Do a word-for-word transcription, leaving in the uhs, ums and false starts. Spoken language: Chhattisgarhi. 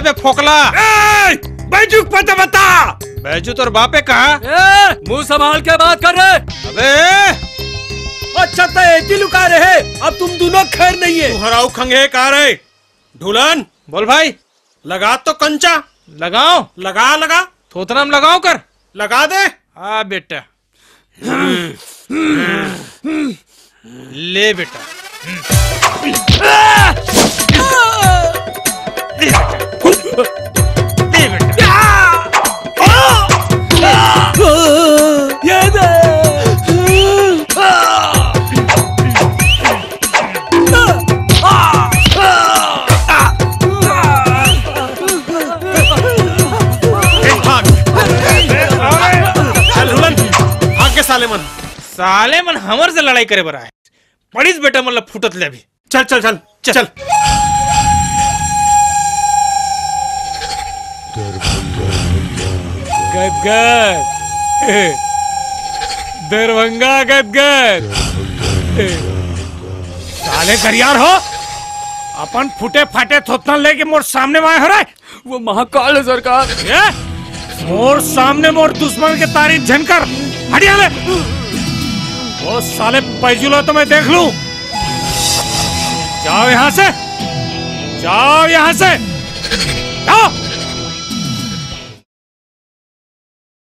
बे फोकला। ए, बैजू के पता बता। बैजू तोर बाप हे का? ए, मुंह संभाल के बात कर रे। अबे। अच्छा, तो एती लुका रहे, अब तुम दोनों खैर नहीं है। तू हराऊ खंगे का रे? ढुलन। बोल भाई। लगा तो कंचा। लगाओ। लगा, लगा। थोथना में लगाओ कर। लगा दे। आ बेटा। ले बेटा। ले बेटा। ले बेटा। ये दे। ए, भाग। चल, रुलन, भाग के साले मन। साले मन हमर से लड़ाई करे बर आए। पड़ीस बेटा, मन ल फूटत ले अभी। चल, चल, चल, चल। गदगद। दरभंगा गदगद। साले गरियार हो, अपन फूटे फाटे थोथना लेके मोर सामने म आए हो रे। वो महाकाल है सरकार। ये? मोर सामने मोर दुश्मन के तारीफ झन कर। हट यहाँ ले। वो साले बैजू ल तो मैं देख लूं। जाओ यहाँ से, जाओ यहाँ से, जाओ।